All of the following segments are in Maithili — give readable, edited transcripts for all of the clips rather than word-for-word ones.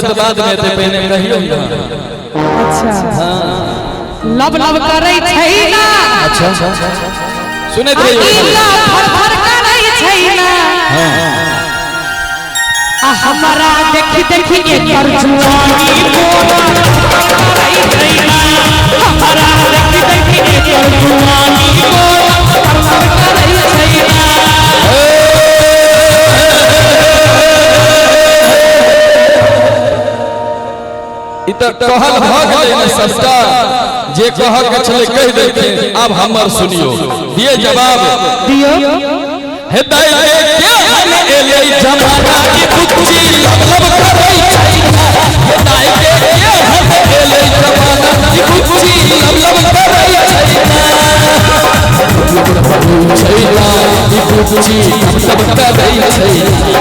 तऽ बाद में एतै, पहिने कहियौ ने। अच्छा, लब लब करै छै ना। अच्छा, सुनैत रहियौ। अगिला फर फर करै छै ना। आ हमरा देखी देखी एकर जुआनी बोला करै छै ना। हमरा देखी देखी एकर जुआनी बोला फर फर करै छै ना। ई तऽ कहल भऽ गेलै ने सबटा, जे कहऽ के छलै कहि देलखिन। आब हमर सुनियौ, दिए जवाब। दियौ। हे दाई के केहन एलै जमाना, ई बुच्ची लब लब करै छै ना। हे दाई के केहन एलै जमाना, ई बुच्ची लब लब करै छै ना। छै ना, ई बुच्ची लब लब करै छै ना।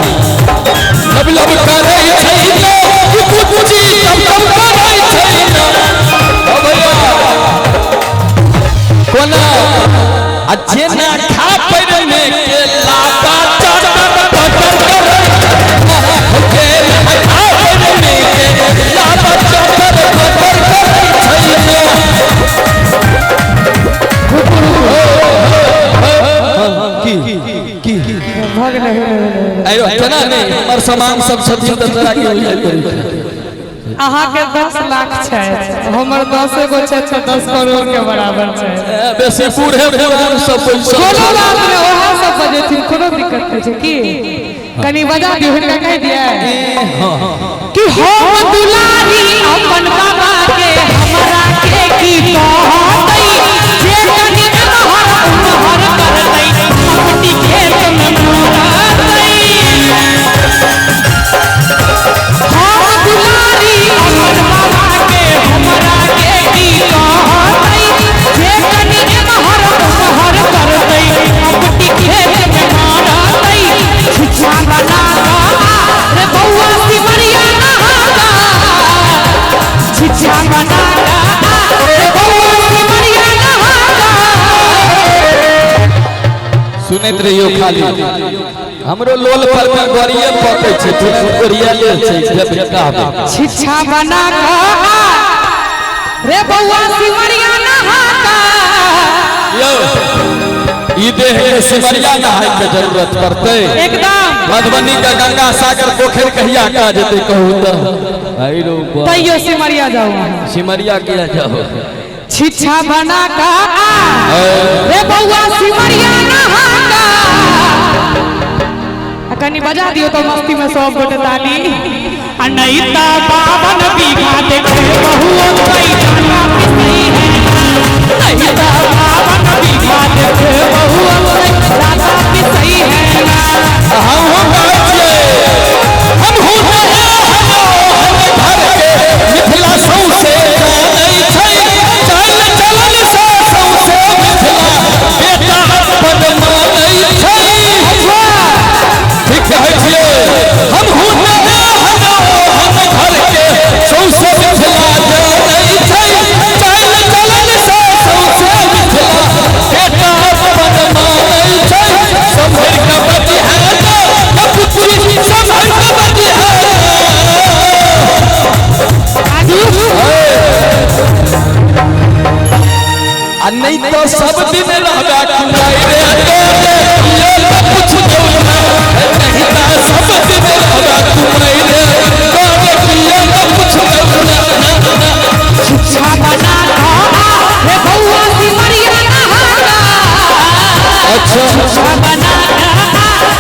लब लब करै छै ना, ई बुच्ची लब लब करै छै ना। ओ भैया कोना आ जेना खापड़ में केला का चटर पटर करै केला, खापड़ में केला का चटर पटर करै छै ना। की की भऽ गेलै, हो गेलै, हो गेलै। आयो केना नहि, हमर सामान सब छथिन तऽ तोरा की बुझाइ पड़ै छै? अहाँके 10 लाख छै, हमर 10 गो छै तऽ 10 करोड़ के बराबर छै। ए, बेसी बूढ़े पुरान सब पैसा। कोनो बात नहि, ओएह सब बजेथिन, कोनो दिक्कत नहि छै। की कनि बजा दियौ हिनका, कहि दियै कि हम दुलारी अपन बाबा के, हमरा के की कहतै, जे कनि एमहर उमहर करतै अपनी खेत में मरतै। हम दुलारी अपन बाबा के, हमरा के की कहतै, जे कनि एमहर उमहर करतै अपनी खेत में मरतै। छिछा बना कऽ रे बौआ सिमरिया नहा, छिछा बना कऽ रे बौआ सिमरिया नहा। सुनैत रहियौ खाली, हमरो लोल पर में गोरिये पकै छै, गोरिया लेल छै जब कहबै। छिछा बना कऽ रे बौआ सिमरिया नहा। यौ, ई देह के सिमरिया नहाय के जरूरत पड़तै? एकदम। मधुबनी के गंगा सागर पोखरि कहिया का जेतै कहू तऽ? आइरो बा। तैयो सिमरिया जाऊ अहाँ। सिमरिया किया जाओ? छिछा बना कऽ रे बौआ सिमरिया नहा। आ कनि बजा दियौ तऽ मस्ती में सब गोटे ताली। आ नहीं तऽ 52 बीघा देखे बहु ओतै जाना पिसै है। नहीं तऽ 52 बीघा देखे बहु ओतै जाना पिसै है ना। हमहूँ कहै छियै, हमहूँ नया हलो हम घर के मिथिला सौंसे जानै छै, चल चलन से सौंसे मिथिला बेटा अपन मानै छै। ठीक कहै छियै, हमहूँ नया हलो हम घर के सौंसे मिथिला जानै छै, चल चलन से सौंसे मिथिला बेटा अपन मानै छै। सम्हरि कऽ बजिहे ना पुत्री, सम्हरि कऽ बजिहे। आ नहि तऽ सब दिन रहबे कुमारि रे, तोरे कियो न पुछतौ ना। नहीं तऽ सब दिन रहबे कुमारि रे, तोरे कियो न पुछतौ ना। छिछा बना कऽ रे बौआ सिमरिया नहा। अच्छा। छिछा बना कऽ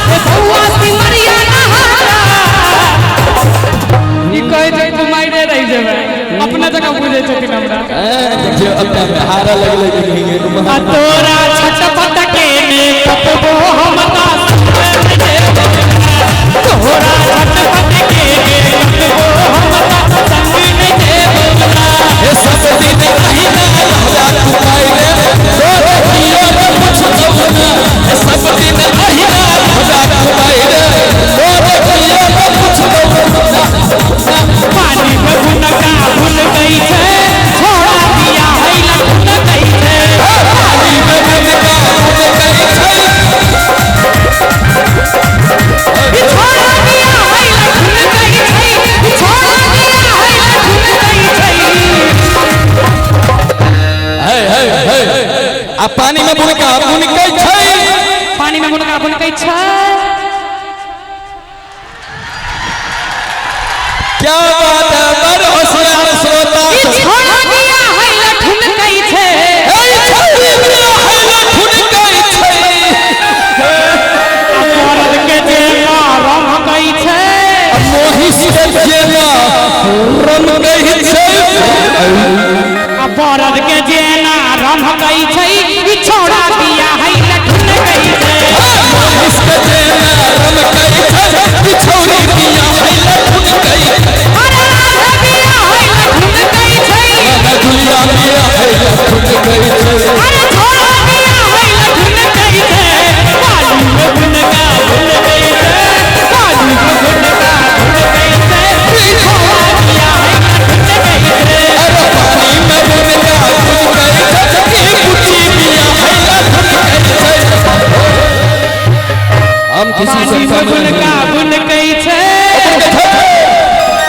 रे बौआ सिमरिया नहा। ई कहै छै कुमारिरे रहि जेबै, अपना जगह बुझै छथिन हमरा। देखियौ, अपना में हारऽ लगलै जे कहीं। आ तोरा छटपट के ने कतबो हम ता तोरा छटपट के ने कतबो हम ता संग नहि देबौ ना। हे सब दिन अहिना रहबे कुमारि रे, तोरे कियो न पुछतौ ना। हे सब दिन अहिना रहबे कुमारि रे, तोरे कियो न पुछतौ ना। पानी में भुनका भुन गई छै, छोड़ा दिया है लखन गई छै। पानी में भुनका भुन पानी में बुनका बुनकै छै। पानी में बुनका बुनकै छै। क्या बात है, बड़ होशियार श्रोता। ई छोड़ा बिया है लठुनकै छै। ए छौड़ी बिया है लठुनकै छै। मरद के जेना रमकै छै। मोहिस के जेना रमकै छै। आ बरद के जेना रमकै छै। ई छोड़ा बिया है लठुनकै छै। मोहिस के जेना रमकै छै। ई छौड़ी बिया है लठुनकै छै। अरे राधे बिया है लठुनकै छै। दुनिया बिया है लठुनकै छै। अरे छोड़ा बिया है लठुनकै छै। पानी में बुनका बुनकै छै। पानी में बुनका बुनकै छै। ई छोड़ा बिया है लठुनकै छै। अरे पानी में बुनका बुनकै छै। ई बुच्ची बिया है लठुनकै छै। हम किसी से पानी में कम बुनका नहीं। बुनकै छै।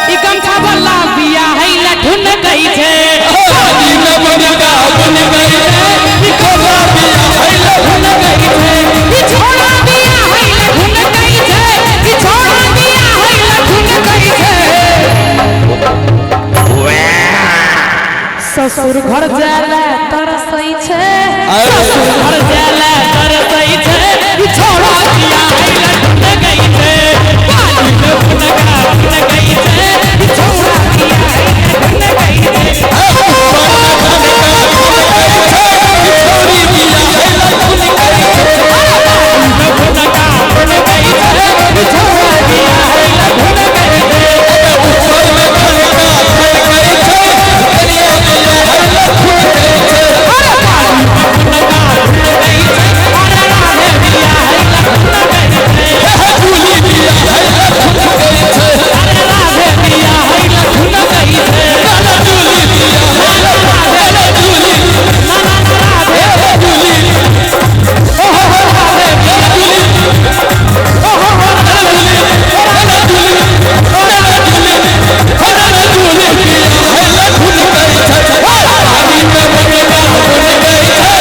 ई गमछा वाला बिया है लठुनकै छै। पानी में बुनका बुनकै छै। ई खोला बिया है लठुनकै छै। ई छोड़ा बिया है लठुनकै छै। ई छोड़ा बिया है लठुनकै छै। ससुर घर जाला तरसै छै। ससुर घर जाला तरसै छै। ई छोड़ा बिया है लठुनकै छै। पानी में बुनका बुनकै छै। ई छोड़ा बिया है लठुनकै छै। छौड़ी बिया है लठुनकै छै। बुनका बुनकै छै। ई छोड़ा बिया है लठुनकै छै। ऊपर में खनका खनकै छै। कनिया बिया है लठुनकै छै। जूली बिया है लठुनकै छै। लाला जूली बिया है लाला जूली। ए जूली। ओ हो हो जूली। ओ हो हो जूली। लाला जूली। लाला जूली। लाला जूली बिया है लठुनकै छै। पानी में बुनका बुनकै छै।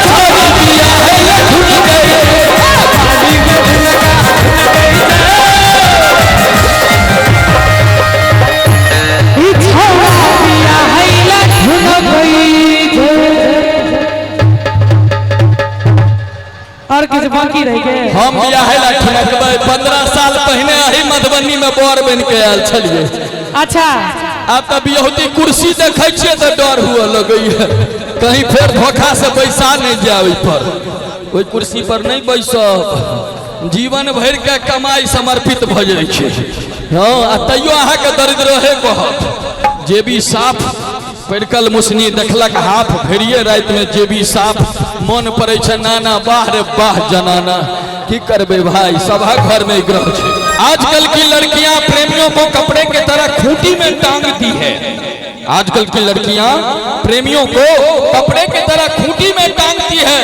छौड़ी बिया है लठुनकै छै। पानी में बुनका बुनकै छै। और किछु बाकी रह गेल? हम बियाहे ला ठुनकबै। 15 साल पहिने अही मधुबनी में बर बन के आयल छलियै। अच्छा। आब तऽ बियहुती कुर्सी देखै छियै तऽ डर हुअ लगैया, कहीं फेर धोखा से बैसा नहि जाय ओहि पर। ओहि कुर्सी पर नहि बैसब, जीवन भरि के कमाई समर्पित भऽ जाइ छै। हँ, आ तैयो अहाँके दरिद्रहे कहत। जेबी साफ परिकल मुसनी देखलक हाफ भरिए रातिमे जेबी साफ, मन पड़ै छै नाना, वाह रे वाह जनाना। की करबै भाई, सभक घर में ग्रह छै। आजकल की लड़कियां प्रेमियों को कपड़े के तरह खूंटी में टांगती है। आजकल की लड़कियां प्रेमियों को कपड़े के तरह खूंटी में टांगती है।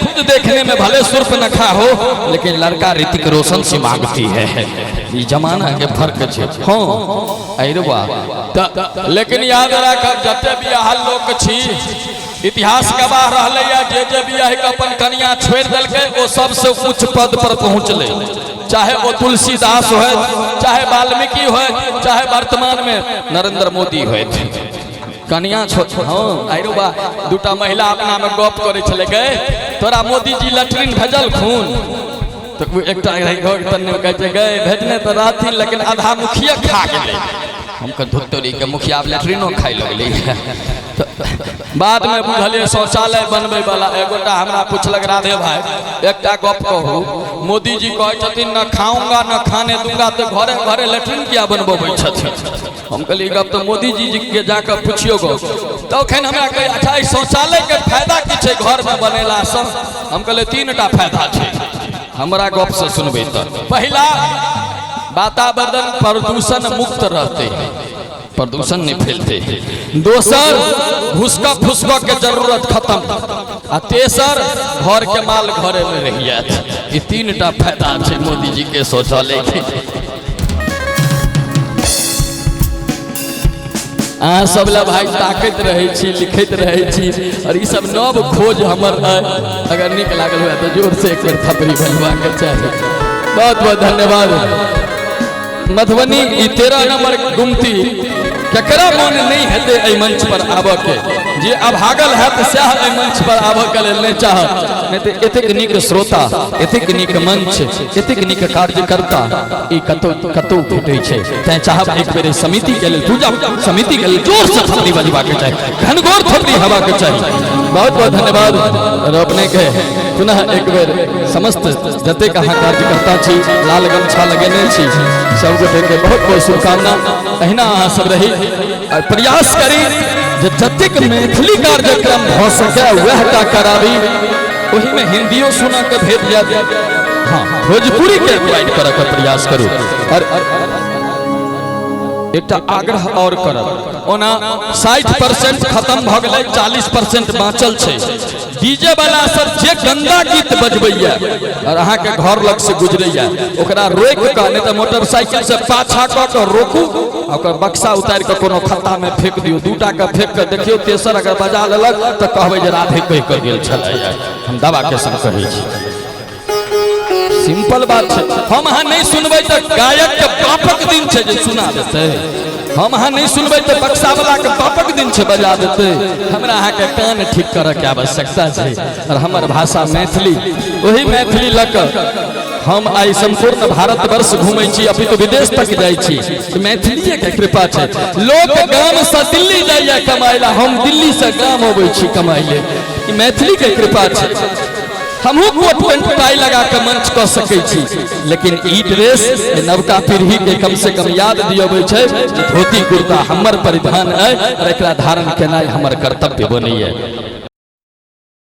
खुद देखने में भले सुर्फ नखा हो, लेकिन लड़का ऋतिक रोशन से मांगती है। ई जमाना के फर्क छै। हाँ अरे वाह। त लेकिन याद राखब, जते बियाहल लोक छी, इतिहास गवाह रहलै या जे जे बियाह के अपन कनिया छोड़ि देलकै ओ सबसे उच्च पद पर पहुँचलै। चाहे वो तुलसीदास होय, चाहे वाल्मीकि होय, चाहे वर्तमान में नरेंद्र मोदी होय। कनिया छो। हाँ आइरो बा, दूटा महिला अपना में गप करै छलै, गए तोरा मोदी जी लैट्रिन भेजलखुन? तऽ एकटा रहै घर तन्ने, कहै छै, गए भेजने तऽ रहथिन, लेकिन आधा मुखिया खा गेलै। हम कह धुत्तोरी के मुखिया आब लैट्रिनो खाइ लगलै। तऽ बाद में बुझलियै शौचालय बनबै वाला। एगोटा हमरा पुछलक, राधे भाई, एकटा गप कहू, मोदी जी कहै छथिन न खाऊंगा न खाने दूंगा, तऽ घरे घरे लैट्रिन किया बनबबै छथिन? हम कहलियै, गप तऽ मोदी जी के जाकऽ पुछियौ गप। तऽ एखन हमरा कहै, अच्छा ई शौचालय के फायदा की छै घरमे बनेलासँ? हम कहलियै, 3टा फायदा छै, हमरा गपसँ सुनबै तऽ। पहिला, वातावरण प्रदूषण मुक्त रहतै, प्रदूषण नहीं फैलते। दोसर, घुसका फुसका के जरूरत खत्म। आ तेसर, घर के माल घरे में रहि जायत। ई 3टा फायदा छै मोदी जी के शौचालय के। अहाँ सब ला भाई ताकैत रहै छी, लिखैत रहै छी और ई सब नव खोज हमर अइ। अगर नीक लागल हुए तऽ जोर से एक बेर थपड़ी बजबाके चाही। बहुत बहुत धन्यवाद। मधुबनी ई 13 नंबर गुमती, केकरा मन नहीं हेतै एहि मंच पर आबऽ के? जे अभागल हैत सएह एहि मंच पर आबऽ के लेल नहि चाहत, नहि तऽ एतेक नीक श्रोता, एतेक नीक मंच, एतेक नीक कार्यकर्ता ई कतौ कतौ भेटै छै। तैं चाहब एक बेर एहि समिति के लेल, पूजा समिति के लेल जोर से थपड़ी बजबाके चाही, घनघोर थपड़ी हेबाके चाही। बहुत बहुत धन्यवाद। और अपने के पुनः एक बेर समस्त जतेक अहाँ कार्यकर्ता छी, लाल गमछा लगेने छी, सब गोटे के बहुत बहुत शुभकामना। अहिना अहाँ सब रही और प्रयास करी जे जतेक मैथिली कार्यक्रम भऽ सके वएह टा कराबी, ओहिमे हिंदियो सुना के भेट जायत। हाँ, भोजपुरी के प्रोवाइड करऽ के प्रयास करू। और एकटा आग्रह और करब, ओना 60% खत्म भऽ गेलै, 40% बाँचल छै। डीजे वाला सब जे गंदा गीत बजबैया और अहाँ के घर लग से गुजरैया, ओकरा रोकि कऽ, नहि तऽ मोटरसाइकिल से पाछा कऽ के रोकू आ ओकर बक्सा उतारि कऽ कोनो खत्ता में फेंक दियौ। दूटा के फेंक कऽ देखियौ, तेसर अगर बजा लेलक तऽ कहबै जे राधे कहि कऽ गेल छलैया। हम दावा के संग कहै छी, सिंपल बात छै। हम अहाँ नहि सुनबै तऽ गायक के बापक दिन छै जे सुना देतै? हम अहाँ नहि सुनबै तऽ बक्सा वाला के बापक दिन छै बजा देतै? हमरा अहाँके कान ठीक करऽ के आवश्यकता छै। और हमर भाषा मैथिली, ओही मैथिली लऽ कऽ हम आइ सम्पूर्ण भारतवर्ष घूमै छी, अपितु विदेश तक जाइ छी। मैथिलीए के कृपा छै। लोक गाम से दिल्ली जाइए कमाइ ला, हम दिल्ली से गाम अबै छी कमाइ ले। ई मैथिली के कृपा छै। हमहूँ कोट पेंट टाई लगा के मंच कऽ सकै छी, लेकिन ई ड्रेस नवका पीढ़ी के कम से कम याद दियबै छै जे धोती कुर्ता हमर परिधान अइ और एकरा धारण केनाइ हमर कर्तव्य बनैए।